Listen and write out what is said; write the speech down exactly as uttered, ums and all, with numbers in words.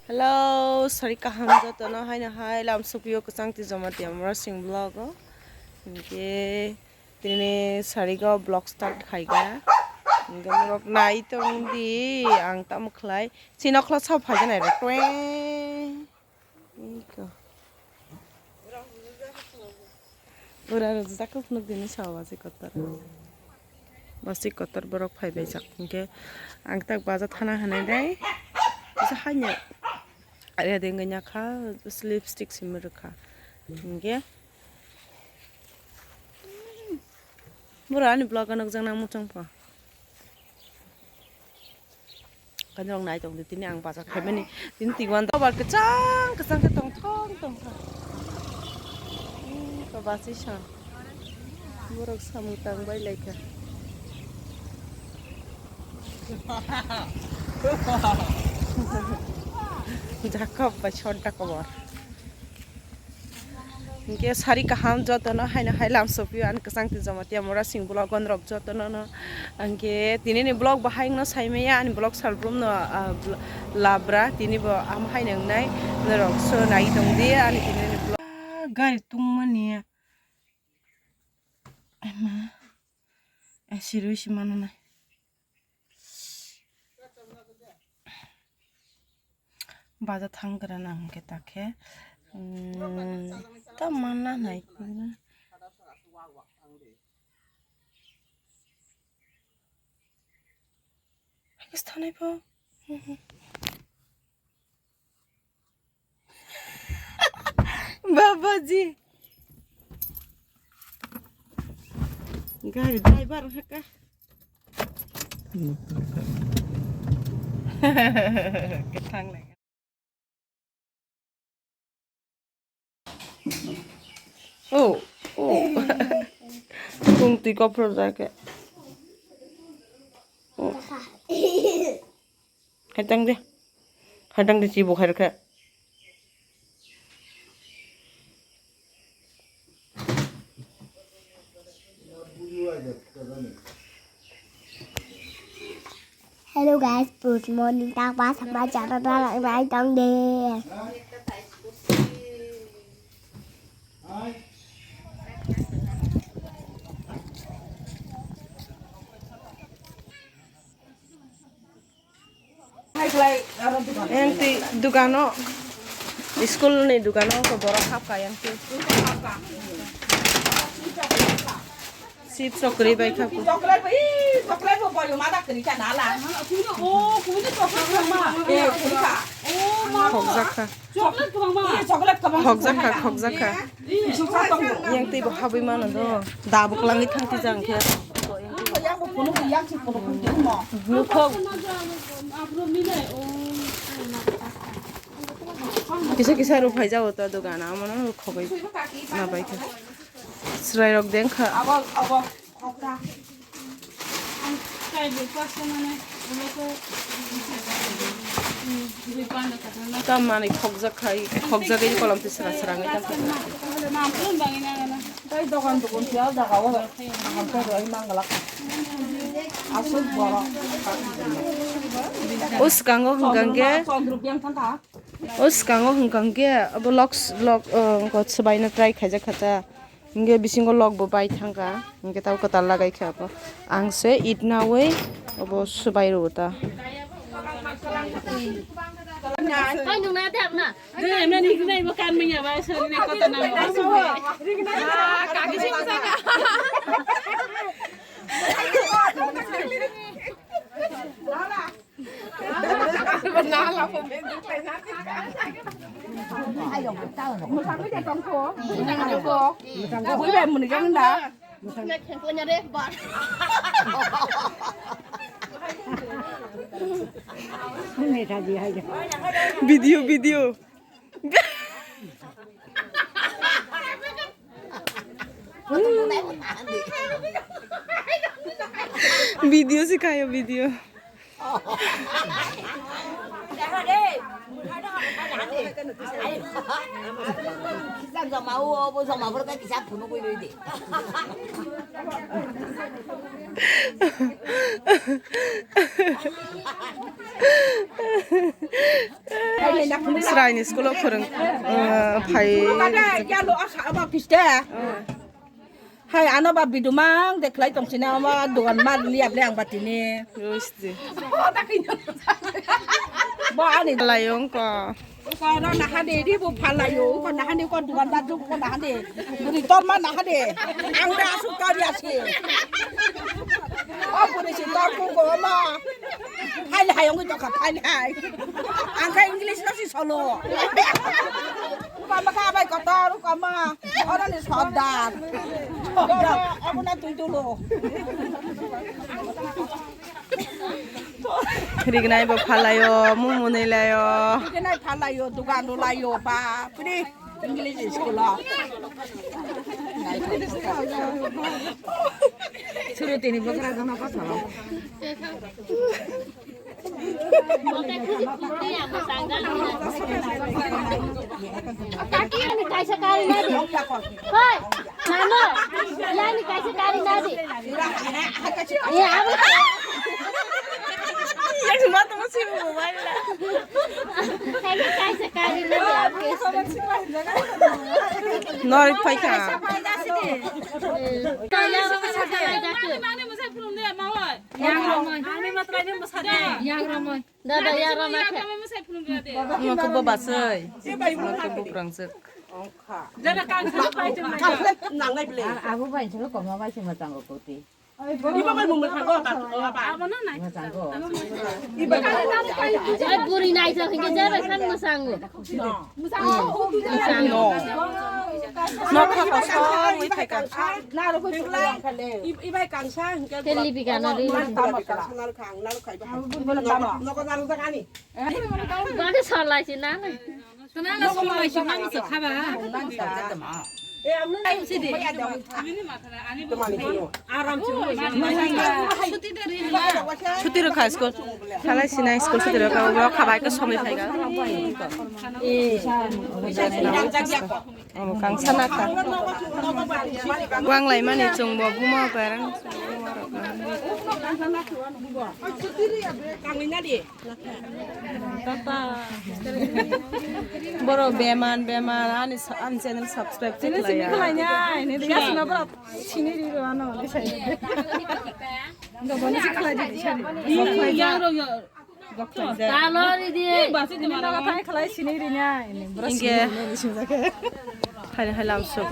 Hello, sari kaham jotono haino hai lam sopio kwchang twi joma tiyam rosing vlog o. Hinkhe tini sari go vlog start khaiga. Hinkhe norok nai tong di ang tamo khlai. Chini oklo sao phaijaknai rok tweng. Iko. Ura rwjak khe phunuk dini sawa basi kotor. Basi kotor borok phai bai jak hinkhe ang tak baja thana hinwi dai. Kisa haino area dengwi nyakha lipstick simi rwkha. Hinkhe bura ani vlog o nukjak nang muchung pho. Kaitorok nai tong di tini ang bacha khaimani tini twi uan tobar kwchang kwchang khe tongthok tongkha. Hmm, to basi san borok samung tang bai laikha. Jakob bai sodda kobor. Hinkhe sari kaham jotono haino hai lam sopio ani kwchang twi joma tiyam rosing vlog o norok jotono no. Hinkhe tini ni vlog bahai wngno saimaya ani vlog salbrum no, ah, bl-, labra tini bo am hai nang nai norok so nai tong di ani tini ni vlog. Ah, gari tungmani ya. Ema. Eh, sirui si mano nai. Baja thang gra nang khe ta khe, mm, ta manna nai. Hakhe thanai pho. Babaji. Gari driver haka. Kethang lagi. Oh, oh. Kung twi kophro jake. Oh. Hai tang de. Hai tang de chibo khai rwkha. Hello guys, good morning. Tak pas sama cara dalam naik dong deh. Yang ti dukano, school ni dukano ko borok hapka yang ti. Chips rok kwrwi bai kha. Chocolate bo, ih, chocolate bo boyo ma da kwrwi kha na la. Kuni o, kuni chocolate ma. Eh, kwrwi kha. Khokjak kha. Chocolate kwbang ma. Eh, chocolate kwbang. Khokjak kha, khokjak kha. Yang twi bo habwi mano do. Da bo kwlangwi thang twi jang khe. Yang bo phunuk, yang si phunuk phunuk mo. Nukhok. Kisa kisa rw phai jago to dogan, amo no khogwi ma bai kha. Chwrai rok deng kha. Abo, abo. Tam manwi khokjak khai, khokjagwi kolom twi sra srangwi tam kha. Tei dogan dogan phiya jaga o. Hamsa roi manglak. Aswk borok. O swkango hwnkha hwnkhe, Chondro biyang thangkha. O swkango hwnkha hwnkhe abo lok, lok, uh, swbaino try khaijak kha ta. Hwnkhe bisingo lok bo bai thangkha. Hwnkhe tabo kwtal lagai kha abo. Ang se it naui abo swbai rwo ta. Video, video. Video se khayo, video. Kisa joma o, obo joma phuru khe kisa phunugwi rwdi. Sraini school o phwrwng, uh, phai. Hai, ano ba bidumang de khlai tong sini ama dogan ma liya ble ang batini. Rusti. Ba ani. Layong ko. Ko ro na hande di bu phalayo, ko na hande ko dogan da ko na hande. Buri tor ma na hande. Ang da su ka dia si. O buri si tor ku ko ma. Hai hai ang to ka hai hai. Ang ka English no si solo. Ko ma ka bai ko tor ko ma. Oro ni sordar. Abo na tui tulo. Rignai bo phalayo, mumu nailayo. Rignai phalayo, dugan rulayo, ba, pri English school o. Suru tini bokra gana pa sala. Kaki ani kaisa kari nadi. Hoi, mama, ani kaisa kari nadi. E, abo. Ani kaisa kari nadi. Norik phaikha. Yang Ramon. Yang Ramon. Dada, ya, Rama khe. Omo khe bo basai. Omo khe bukrang suk. Abu bai solo koma bai se mwchang o koti. Iba bai mung mwchang o, ba. Mwchang o. Ai, buri nai sa hingke jara khan mwchang o. No. No kha kosong wi thai ka. Ibai kangsa hingke. Teli bigana ri. Kangsa nar khang nar khaiba. Nogo nar khang ani. Bagi solai si nang. Tana na solai si nang sa khaba. Chuti rwkha school. Khalai sinai school chuti rwkha, ulo khabai khe somoi phaiga. Obo kangsa nakha. Wanglaimani chwngbo buma parents. Borok beman beman ani ani channel subscribe khlaiya. Sini riro ano le sai. Enggak boleh sih khlai di. Yang rok yo. Talo di di. Ini nogo thai khlai sini rina ini. Beres ini sini. Hai hai lam sok.